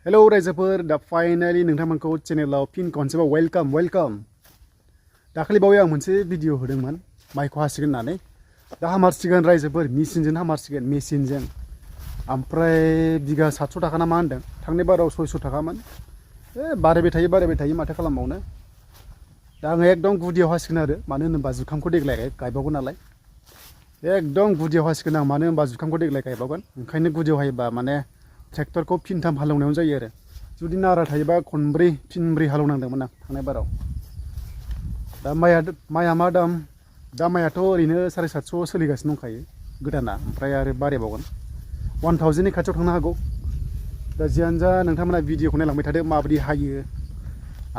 hello रायजोफोर दा finally नोंथांमोनखौ चेनेलाव फिन खनसेबाव वेलकाम दाखालि बावै आं मोनसे भिडिअ होदोंमोन माइखौ हासिगोन होननानै दा हामारसिगोन रायजोफोर मेसिनजों हामारसिगोन मेसिनजों ओमफ्राय बिगा 700 थाखा ना मा होनदों थांनाय बाराव 600 थाखामोन बारायबाय थायो माथो खालामबावनो दा आङो एकदम गुदियाव हासिगोन आरो मानो होनोबा जुखामखौ देग्लाय गायबावगोन नालाय एकदम गुदियाव हासिगोन आं मानो होनबा जुखामखौ देग्लाय गायबावगोन ओंखायनो गुदियाव हायोबा माने ट्रेक्टरखौ फिनथाम हालेवनायाव जायो आरो जुदि नारा थायोबा फिनब्रै हालेवनांदोंमोन आं थांनाय बाराव दा माइआ मा दाम दा माइआथ' ओरैनो 750 सोलिगासिनो दंखायो गोदाना ओमफ्राय आरो बारायबावगोन 1000नि खाथियाव थांनो हागौ दा जियानो जा नोंथांमोना भिडिअखौ नायलांबाय थादो माबायदि हायो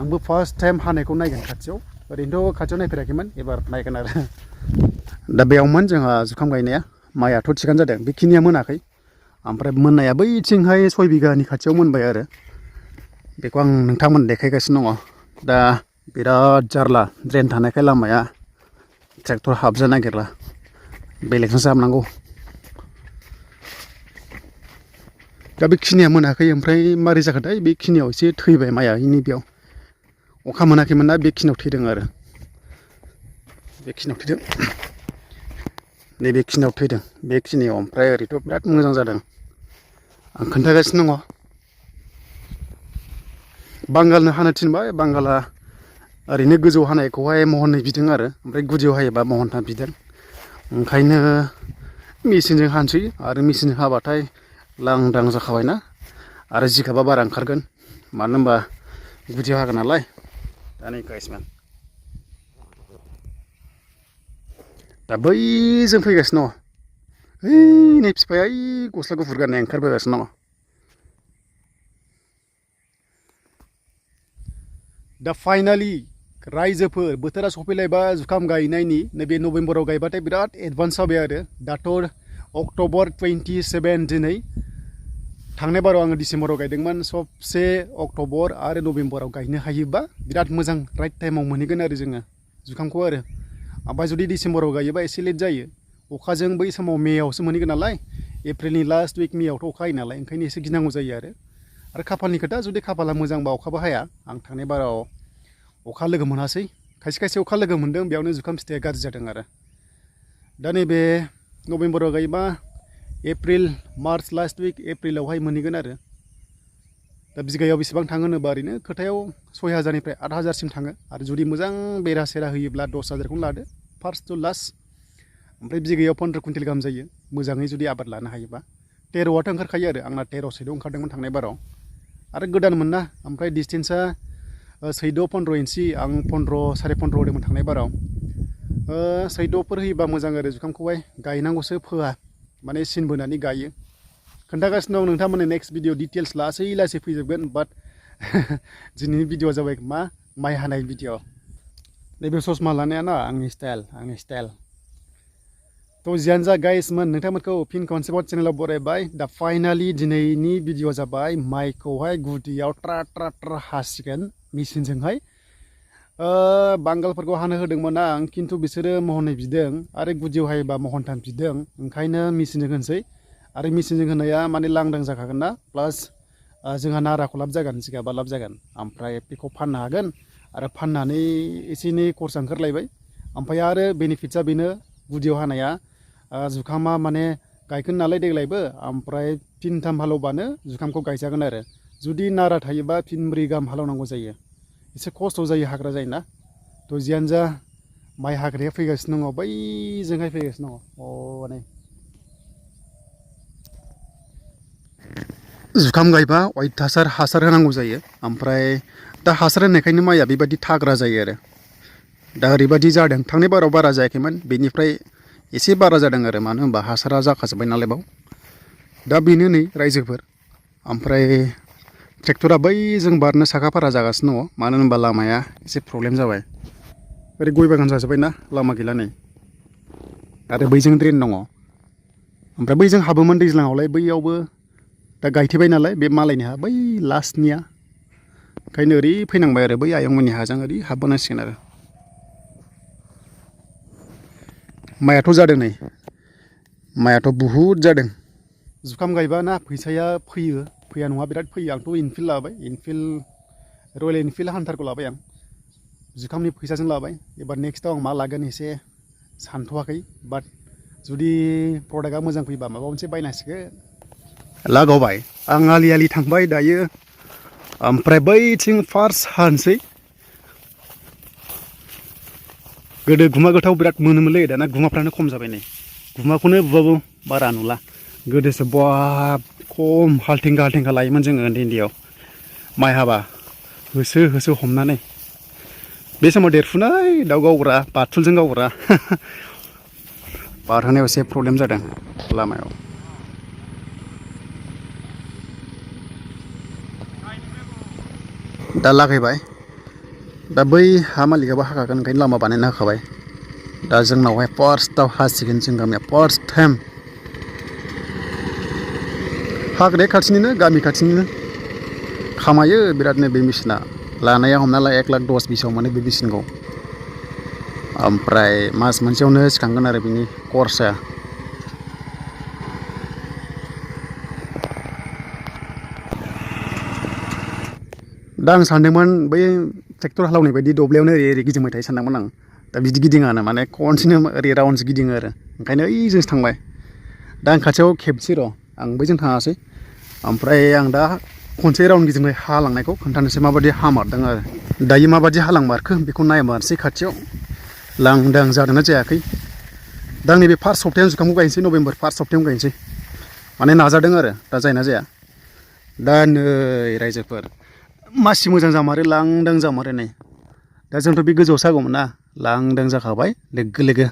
आंबो फार्स्ट टाइम हानायखौ नायगोन खाथियाव ओरैनोथ' खाथियाव नायफेराखैमोन एबार नायगोन आरो दा बेयावमोन जोंहा जुखाम गायनाया माइआथ' थिगानो जादों बेखिनिया मोनाखै ओमफ्राय मोननाया बैथिंहाय 6 बिगानि खाथियाव मोनबाय आरो बेखौ आं नोंथांमोन देखायगासिनो दङ दा बिराद जारला ड्रेन थानायखाय लामाया ट्रेक्टर हाबजानो नागिरला बेलेगजोंसो हाबनांगौ दा बेखिनिया मोनाखै ओमफ्राय मारै जाखोथाय बेखिनियाव एसे थैबाय माइआ नैबेयाव अखा मोनाखैमोन ना बेखिनियाव थैदों आरो बेखिनियाव थैदों नैबेखिनियाव थैदों बेखिनियाव ओमफ्राय ओरैथ' बिराद मोजां जादों आं खोन्थागासिनो दङ बांगालनो हानो थिनबाय बांगाला ओरैनो गोजौ हानायखौहाय महननै बिदों आरो ओमफ्राय गुदियाव हायोबा महनथाम बिदों ओंखायनो मेचिनजों हानोसै आरो मेचिनजों हाबाथाय लांदां जाखाबायना आरो जिगाबा बारा ओंखारगोन मानो होनबा गुदियाव हागोन नालाय दा नै गाइसमोन दा बैजों फैगासिनो दङ नै बिफाया गस्ला गुफुर गाननाय ओंखारबोगासिनो दङ दा फाइनालि रायजोफोर बोथोरा सफैलायबाय जुखाम गायनायनि नैबे नभेम्बराव गायबाथाय बिराद एडभान्स जाबाय आरो दाथ' अक्ट'बर 27 दिनै थांनाय बाराव आङो डिसेम्बराव गायदोंमोन सबसे अक्ट'बर आरो नभेम्बराव गायनो हायोबा बिराद मोजां राइट टाइमाव मोनहैगोन आरो जोङो जुखामखौ आरो ओमफ्राय जुदि डिसेम्बराव गायोबा एसे लेट जायो अखाजों बै समाव मेआवसो मोनहैगोन नालाय एप्रिलनि लास्ट उइक मेआवथ' अखा हायो नालाय ओंखायनो एसे गिनांगौ जायो आरो खाफालनि खोथा जुदि खाफाला मोजांबा अखाबो हाया आं थांनाय बाराव अखा लोगो मोनासै खायसे अखा लोगो मोनदों बेयावनो जुखाम फिथाइया गाज्रि जादों आरो दा नैबे नभेम्बराव गायोबा एप्रिल मार्च लास्ट उइक एप्रिलावहाय मोनहैगोन आरो दा बिगायाव बेसेबां थाङो होनोबा ओरैनो खोथायाव 6000निफ्राय 8000सिम थाङो आरो जुदि मोजां बेरा सेरा होयोब्ला 10000खौनो लादो फार्स्ट टु लास्ट ओमफ्राय बिगायाव 15 कुइन्टेल गाहाम जायो मोजाङै जुदि आबाद लानो हायोबा 13आथ' ओंखारखायो आरो आंना 13 सैद' ओंखारदोंमोन थांनाय बाराव आरो गोदान मोनना ओमफ्राय डिसटेन्सा 14-15 इन्सि आं 15 साराय 15 होदोंमोन थांनाय बाराव 14 होयोबा मोजां आरो जुखामखौहाय गायनांगौसो फोआ माने सिन बोनानै गायो खोन्थागासिनो दं नोंथांमोननि नेक्स्ट भिडिअ डिटेल्स लासै फैजोबगोन बाट दिनैनि भिडिअआ जाबाय मा माइ हानाय भिडिअ नैबे ससमा लानाया ना आंनि स्टाइल थ' जियानो जा गाइसमोन नोंथांमोनखौ फिन खनसेबाव चेनेलाव बरायबाय दा फाइनालि दिनैनि भिडिअ जाबाय माइखौहाय गुदियाव ट्रा हासिगोन मेचिनजोंहाय बांगालफोरखौ हानो होदोंमोन आं खिन्थु बिसोरो महननै बिदों आरो गुदियाव हायोबा महनथाम बिदों ओंखायनो मेचिनजों होनोसै आरो मेचिनजों होनाया माने लांदां जाखागोन ना प्लास जोंहा नाराखौ लाब जागोन जिगाबा लाब जागोन ओमफ्राय बेखौ फाननो हागोन आरो फाननानै एसे एनै खरसा ओंखारलायबाय ओमफ्राय आरो बेनिफिट्सआ बेनो गुदियाव हानाया जुखामा माने गायगोन नालाय देग्लायबो ओमफ्राय फिनथाम हालेवबानो जुखामखौ गायजागोन आरो जुदि नारा थायोबा फिनब्रै गाहाम हालेवनांगौ जायो एसे खस्थ' जायो हाग्रा जायोना थ' जियानो जा माइ हाग्राया फैगासिनो दङ बैजोंहाय फैगासिनो दङ नै जुखाम गायबा अयथासार हासार होनांगौ जायो ओमफ्राय दा हासार होनायखायनो माइआ बेबायदि थाग्रा जायो आरो दा ओरैबायदि जादों थांनाय बाराव बारा जायाखैमोन बेनिफ्राय एसे बारा जादों आरो मानो होनबा हासारा जाखाजोब्बाय नालाय बाव दा बेनो नै रायजोफोर ओमफ्राय ट्रेक्टरा बैजों बारनो साखाफारा जागासिनो दङ मानो होनबा लामाया एसे प्रब्लेम जाबाय ओरै गय बागान जाजोब्बायना लामा गैला नै आरो बैजों ड्रेन दङ ओमफ्राय बैजों हाबोमोन दैज्लाङावलाय बैयावबो दा गायथेबाय नालाय बे मालायनि हा बै लास्टनिया ओंखायनो ओरै फैनांबाय आरो बै आयंमोननि हाजों ओरै हाबबोनांसिगोन आरो माइआथ' जादों नै माइआथ' बुहुद जादों जुखाम गायबा ना फैसाया फैया नङा बिराद फैयो आंथ' इनफिल्ड लाबाय रयेल इनफिल्ड हान्टारखौ लाबाय आं जुखामनि फैसाजों लाबाय एबार नेक्स्टआव आं मा लागोन एसे सानथ'वाखै बाट जुदि प्रडाक्टआ मोजां फैबा माबा मोनसे बायनांसिगोन लागावबाय आं आलि थांबाय दायो ओमफ्राय बैथिं फार्स्ट हानोसै गोदो गुमा गोथाव बिराद मोनोमोनलै दाना गुमाफ्रानो खम जाबाय नै गुमाखौनो बुबाबो बारा नुला गोदोसो बाब खम हाल्थिंगा लायोमोन जोङो उन्दैयाव माइ हाबा होसो हमनानै बे समाव देरफुनाय दाउ गावग्रा बाथुलजों गावग्रा बारहोनायाव एसे प्रब्लेम जादों लामायाव दा लागायबाय दा बै हा मालिकआबो हाखागोन ओंखायनो लामा बानायना होखाबाय दा जोंनावहाय फार्स्टआव हासिगोन जों गामिया फार्स्ट टाइम हाग्राया खाथिनिनो गामि खाथिनिनो खामायो बिरादनो बे मेसिना लानाया हमना ला 1,10,20,000 मोनो बे मेसिनखौ ओमफ्राय मास मोनसेयावनो सिखांगोन आरो बिनि खरसाया दा आं सानदोंमोन बै ट्रेक्टर हालेवनाय बायदि दब्लायावनो ओरै गिदिंबाय थायो सानदोंमोन आं दा बिदि गिदिङानो माने खनसेनो ओरै राउन्डसो गिदिङो आरो ओंखायनो ओइजोंसो थांबाय दा आं खाथियाव खेबसै र' आं बैजों थाङासै ओमफ्राय आं दा खनसे राउन्ड गिदिंबाय हालांनायखौ खोन्थानोसै माबायदि हामारदों आरो दायो माबायदि हालांमारखो बेखौ नायमारसै खाथियाव लांदां जादोंना जायाखै दा आं नैबे फार्स्ट सप्तायाव जुखामखौ गायनोसै नभेम्बर फार्स्ट सप्तायावनो गायनोसै माने नाजादों आरो दा जायोना जाया दा नै रायजोफोर मासि मोजां जामारो लांदां जामारो नै दा जोंथ' बे गोजौआव सागौमोन ना लांदां जाखाबाय लोगो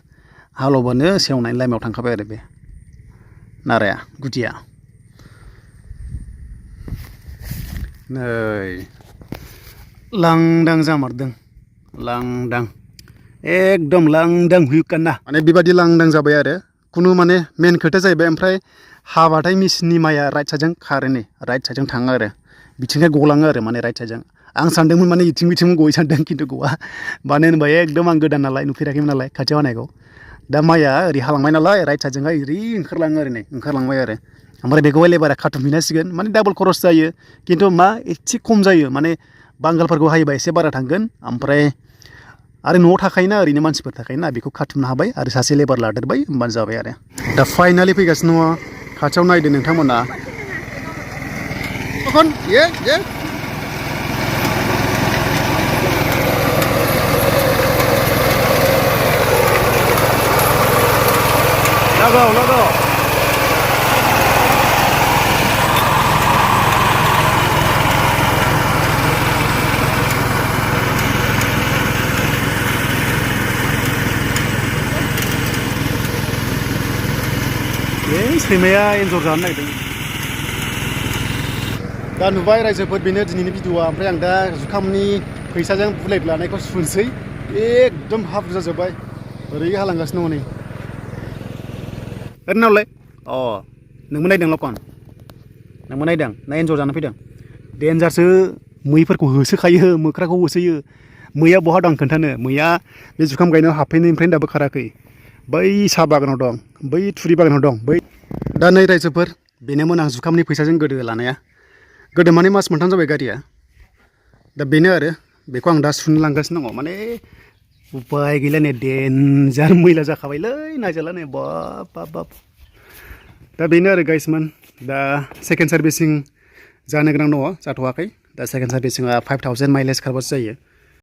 हालौबानो सेवनानै लामायाव थांखाबाय आरो बे नाराया गुदिया नै लांदां जामारदों लांदां एकदम लांदां हुइकाना माने बेबादि लांदां जाबाय आरो खुनु माने मेन खोथाया जाहैबाय ओमफ्राय हाबाथाय मेसिननि माइया राइट साइडजों खारो नै राइट साइडजों थाङो आरो बिथिंहाय गलाङो आरो माने राइट साइडजों आं सानदोंमोन माने इथिं गयो सानदों खिन्थु गवा मानो होनबा एकदम आं गोदान नालाय नुफेराखैमोन नालाय खाथियाव हानायखौ दा माइया ओरै हालांबाय नालाय राइट साइडजोंहाय ओरै ओंखारलाङो आरो नै ओंखारलांबाय आरो ओमफ्राय बेखौहाय लेबारा खाथुमहैनांसिगोन माने डाबल खरस जायो खिन्थु मा एसे खम जायो माने बांगालफोरखौ हायोबा एसे बारा थांगोन ओमफ्राय आरो न'आव थाखायोना ओरैनो मानसिफोर थाखायोना बेखौ खाथुमनो हाबाय आरो सासे लेबार लादेरबाय होमबानो जाबाय आरो दा फाइनालि फैगासिनो दङ खाथियाव नायदो नोंथांमोना लगाव सैमाया एन्जर जानो नागिरदों दा नुबाय रायजोफोर बेनो दिनैनि भिडिअआ ओमफ्राय आं दा जुखामनि फैसाजों बुलेट लानायखौ सुनसै एकदम हाब्रु जाजोब्बाय ओरै हालांगासिनो दङ नै ओरैनावलाय नोंबो नायदों लकन नोंबो नायदों ना एन्जर जानो फैदों डेन्जारसो मैफोरखौ होसोखायो मोख्राखौ होसोयो मैया बहा दं खोन्थानो मैया बे जुखाम गायनायाव हाबफैनायनिफ्रायनो दाबो खाराखै बै साहा बागानाव दं बै थुरि बागानाव दं बै दा नै रायजोफोर बेनोमोन आं जुखामनि फैसाजों गोदो लानाया गोदो माने मास मोनथाम जाबाय गारिया दा बेनो आरो बेखौ आं दा सुनो लांगासिनो दङ माने उपाय गैला नै डेन्जार मैला जाखाबायलै नायजाला नै बाब दा बेनो आरो गाइसमोन दा सेकेन्ड सार्भिसिं जानो गोनां दङ जाथ'वाखै दा सेकेन्ड सार्भिसिंआ 5,000 माइलेज खारबासो जायो